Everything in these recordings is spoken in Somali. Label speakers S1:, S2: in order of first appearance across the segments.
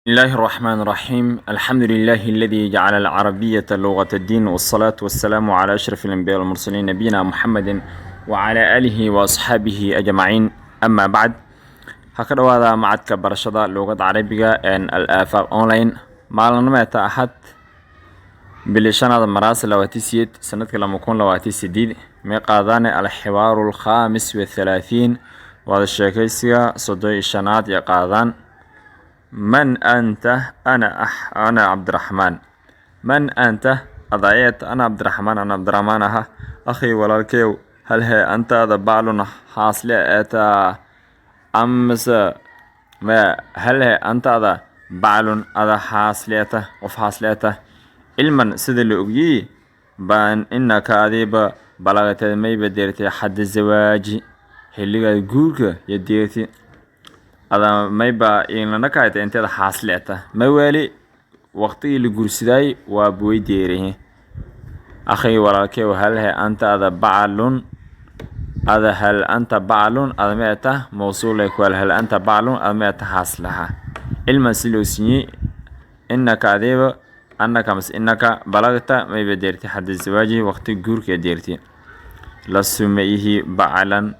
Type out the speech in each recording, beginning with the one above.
S1: بسم الله الرحمن الرحيم، الحمد لله الذي جعل العربية لغة الدين، والصلاة والسلام على أشرف الأنبياء والمرسلين، نبينا محمد وعلى آله وأصحابه أجمعين، أما بعد. Ha ka dhawaada macadka barashada luuqadda Carabiga ee Al Aafaaq Online. Maalinnimeeta Axad, bili shanaad Maraas 28, sanadka 2028, may qaadaane الحوار الخامس والثلاثين, wada sheekaysiga 35aad iyo qaadaan. من أنت؟ أنا عبد الرحمن. من أنت؟ Adayet. أنا عبد الرحمن, أنا Cabdiraxmaan aha. أخي, walaalkeyow, هل he أنت ada بعل xaasle eetaa amase ma هل he أنت ada بعل ada xaasleeta, qof xaasleeta? علما, sida la ogyey baan, إنك adiba بلغت mayba deertay حد الزواج, xilligaad guurka ya deertay. Ada mayba inlana kaayta inteeda xaasleeta ma waali waqtigii la guursidaay waa way deerahe. أخي, walaalkeyow, هل he أنت ada بعل ada هل أنت بعل ada meeta mawsuulay kuwal هل أنت بعل ada meeta xaaslaha? علما, si loo siiyey, إنك adiba أنك mas إنك بلغت mayba deertay حد الزواج, waqti guurka deertay. لست ma ihi بعلا,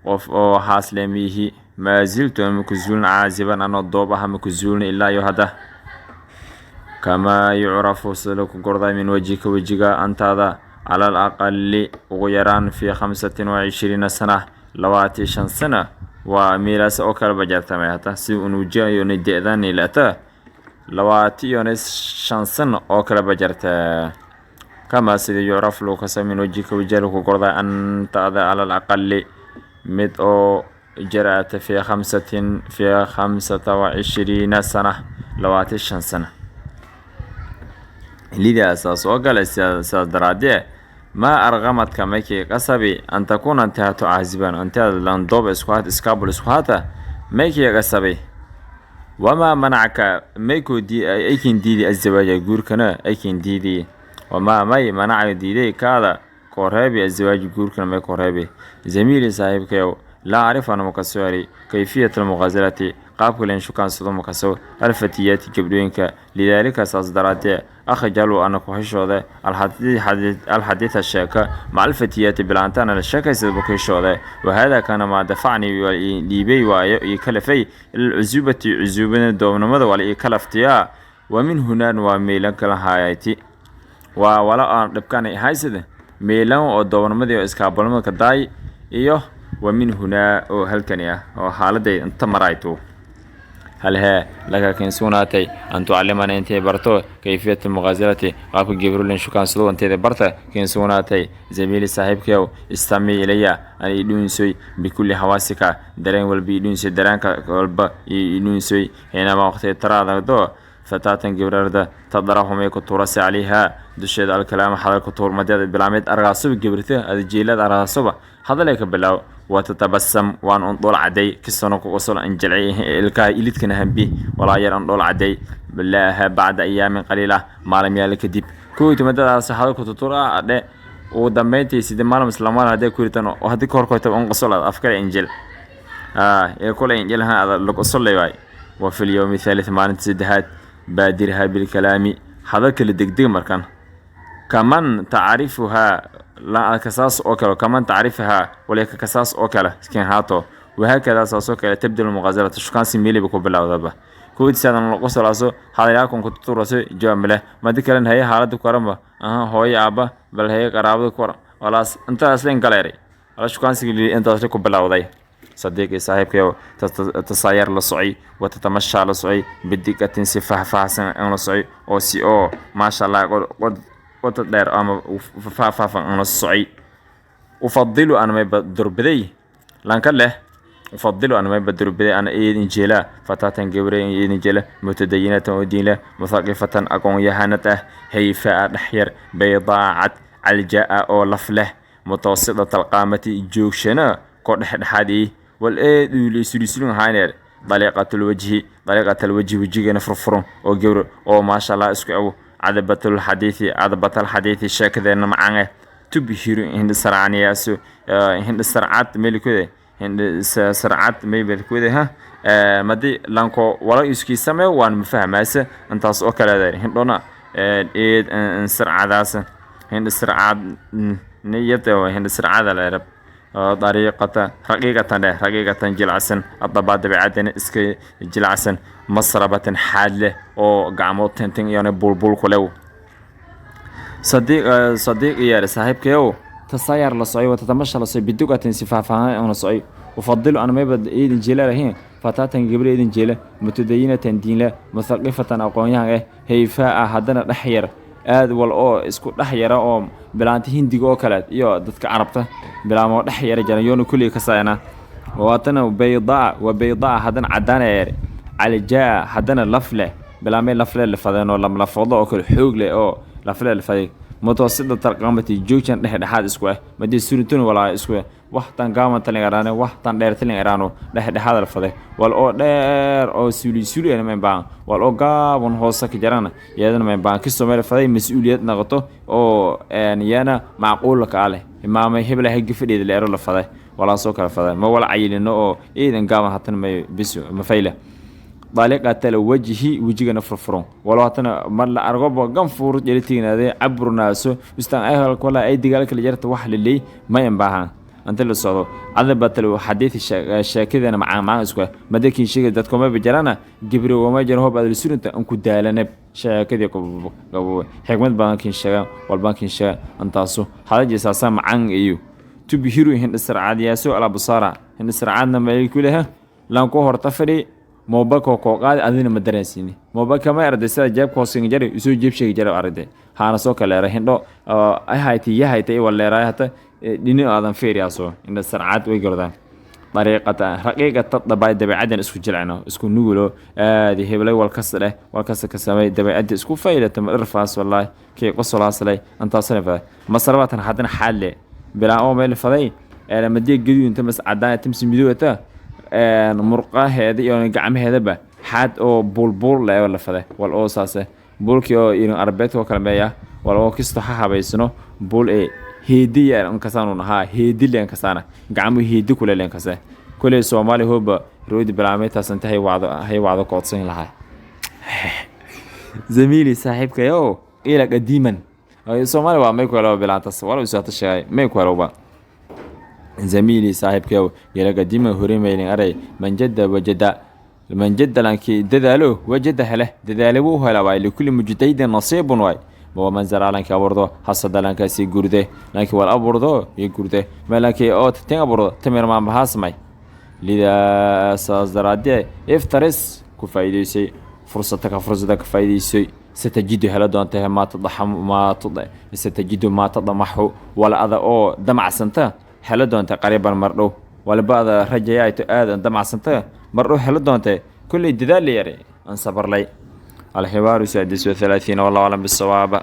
S1: qof oo xaasle ma ihi. ما زلت maku zuulin عازبا, anoo doob ah maku zuulin ilaa iyo hadda. كما يعرف, sida lagu gorday, من وجهك, wejiga, antaada على الأقل, ugu yaraan, في 25 سنة, 25 sana waa miilaas oo kale bajartamay hata si un wejigayo de'dani lata 25 sano oo kale bajarta. كما, sida, يعرف, lagu kasa, من وجهك, wejiga lagu gorday, anta ada على الأقل, mid oo jarata في 25 سنة, 25 sana. لذا, saas oo kale, sidaas daraadee, ما أرغمتك, maykii qasabi, أن تكون inti haato عازبا, inti landoob isku hat, iskaabul isku hata, maykii qasabi? وما منعك, maykoo aykin diidi, الزواج, guurkana aykin diidi? وما may منعك diiday kaada kooreebi, الزواج, guurkana may kooreebi? زميلي, saaxiibkayow, لا أعرف, ana makaso كيفية المغازلة, qaabka leen shukaansado makaso, الفتيات, gabdhooyinka. لذلك, saas daraadee, أخجل, ana ku xishoode, الحديث, sheeka, مع الفتيات, bilaanta ana la sheekaysada ku xishoode. وهذا kana ما دفعني, dhiibay waayo iyo kalafay, إلى العزوبة, cusuubada, doobnimada waa la ii kalaftiyaa. ومن هنا waa meelan kala haayati waa wala aan dhibkaan haysada meelan oo doobnimadii oo iskaabolnimada ka daay iyo ومن هنا oo halkani ah oo xaaladay inta marayto. هل hee لك kin sugnaatay أن تعلمني, intay barto, كيفية المغازلة, qaabka gabrolin shukaansado inteeda barta kin sugnaatay? زميلي, saaxiibkayow, استمع إلي, an idhuunsoy, بكل حواسك, dareen walba idhuunsoy, dareenka walba idhuunsoy. حينما, waqti, ترى adagdo, فتاة, gabrarda, تطرح, may ku tuurase, عليها, dusheeda, الكلام, hadal ku tuur. Madeeda bilaamid argaasuba gabrita ada jeelad argaasuba hadalay ka bilaaw. وتتبسم, waan un dhool caday, kisano ku qosol anjalci ilkaha ilidkana hambi walaa yar an dhool caday laaha. بعد أيام قليلة, maalin yaala kadib, kowti madadaas hadal ku tutur ah adhe, ugu dambeyntii sidii maalin isla maalin hadday ku ritan oo haddii ka horkoyta un qosol afkale injil ee kule injil ha ada lagu qosolay waay. وفي اليوم الثالث, maalinta saddexaad, بادرها بالكلام, hadalka la degdeg markan, كمن تعرفها, kasaas oo kale, كمن تعرفها, walika kasaas oo kale skin haato. وهكذا, saasoo kale, تبدأ المغازلة, shukaansi meeliba ku bilowdaba. Kowdisaadan qosolaaso, hadalyaakon ku tuturaso, jawaab maleh. Madi kalen haye xaaladda ku waranba aha, hooyo, aabba, bal haye qaraabada ku waran, walaas intaas len galeeray wala shukaansiga intaas ku bilowday. صديقي, saaxiibkayow, تساير, la socay, وتتمشى, la socay, بدقة, si faahfaahsan in la socay oo si oo maasha Allah qoto dheer ama faahfaahsan in la socay. أفضل, ana may durbiday lanka leh, أفضل, ana may badurbiday, ana eedin jeela, فتاة, gabre eedin jeela, متدينة, oo diin leh, مثقفة, aqoon yahanad ah, هيفاء, dhexyar, بيضاء, cad, علجاء, oo laf leh, متوسطة القامة, joogshana ko dhexdhexaad ii wal eed isulisulun hayneer, طليقة الوجه, طليقة الوجه, wejigana furfuran oo gabro oo maasha Allah isku ego, عذبة الحديث, عذبة الحديث, sheekadeena macaan eh, تبهر, hindhisarcaniyaaso, hindhisarcad meelikude. Hindhi sarcad maybe kuwada ha madi lanko wala iskii sameeyo waan mafahmaysa intaas oo kale. Hindhona eed sarcadaas, hindhi sarcad niyada, hindhi sarcada la erab dariiqata raqiiqatan dheh, raqiiqatan jilacsan, adabaa dabeecadana iska jilacsan, masrabatan xaad leh oo gacmo tintin iyona bulbul ku lew. Sadiiq sadiiq iyo saaxiibkayow, tasayar la socay, watatamasha la socay, bidugatin si faahfaahan la socay. Ufadilu ana mayba idin jeela lahayn fataatan gabadha idin jeela, mutadayinatan diinle, muthaqifatan aqoon-yahan hayfaa ah, haddana dhex yar aad wal oo isku dhex yara oo bilaanta Hindiga oo kale iyo dadka Carabta bilaamoo dhex yara jaran yoona kulliga kasayana. Waatana baydaa wa baydaa, haddana cadaan yar, calijaa, haddana laf leh, bilaamay lafle lafadeen oo lamlafoodo oo kale xoog leh oo lafle lafaday, mutawasida tarqamati joogjan dhexdhexaad isku ah, madii surintun walaa isku ah, wax tan gaaban talin araane, wax tan dheer talin araano, dhexdhexaad la faday, wal oo dheer oo suuli suuli ana mayn baan, wal oo gaaban hoose ka jarana iyadana mayn baan, kastoo meel faday mas'uuliyad noqoto oo iyana macquul ka leh, imaamay hebla ha gafadheeda leero la faday, walaasoo kala faday, ma wala cayilino oo ciidan gaaban hatan may bisu mafayla, daaliqatal wajhi wejigana furfuron, walo hatana mar la argoba ganfuur jelitignaade cabrunaaso ustaan ay wala ay digaal kala jarta wax lilay ma inbaahan anta la socdo. Cadabatal xadiid sheekadana macaan macaan isku madakin sheegay dadka ma bajarana gibri wama jiro hob adal surinta an ku daalanab sheekadii qabo xigmad badan kin sheega walbaan kin sheega antaasu hadaji saasa macaan iyo tubhiru hindhisarcaadiyaaso alabsaara. Hindhisarcaadna ma ku leha lan ku horta fadhi moobilka koo qaadi, adina ma dareensiini moobilka ma arday sida jeebka hoose jari isoo jeeb sheegi jara arday haana soo kaleera hindho ay haytay yahaytay iwa leeraay hata dhini aadan fiiriyaaso. Indha sarcaad way gordaan dariiqata raqiiqata dabay, dabeecadan isku jilcino, isku nugulo aadi heblay walkasta dheh walkasta ka samey, dabeecadda isku faylata ma dharfaas wallaahi kay qosolaaslay antaasna faday masarbatan haddana xaalle bilaa oo meel faday madiya gaduudinta mas cadaan tamsi midowata murqaheeda iyo gacmaheedaba xaad oo buulbuul leh oo la faday, wal oo saase buulkii oo irin arbeedka oo kale meeya, wal oo kisto ha habaysno buul ee heediya nkasaan ahaa heedi leen kasaana gacmo heedi kule leen kase kuley Soomaali hooba roodi bilaamay taas inta hay wacdo hay wacdo koodsan lahaa. Zamiili saaxiibkayo, ila qadiiman Soomaali waa may ku helo bilaantas wala usaata sheegay may ku helowba. Zamiili saaxiibkayow, ila qadiiman horimaylin aray, man jadda wajada, man jadda lankii dadaalo wajada hele, dadaale wuu hela waay, likulli mujtahidin nasiibun waay. Waman zaraa lankii abuurdo hasada lankaasi gurde, lankii wal abuurdo iyo gurde ma lankii oo tin abuurdo tamir maanbahaasmay. Lidaa saas daraadee iftaris ku faa'iidaysay fursataka, fursada ka faa'iidaysay, satajidu hela doonta maa tadaxam maa tud satajidu maa tadamaxu wala ada oo damacsanta hela doonta qariiban mardhow, walba ada rajayayto aad damacsanta mardhow hela doonta kulley dadaal yare an sabarlay. الحوار 36، والله أعلم بالصواب.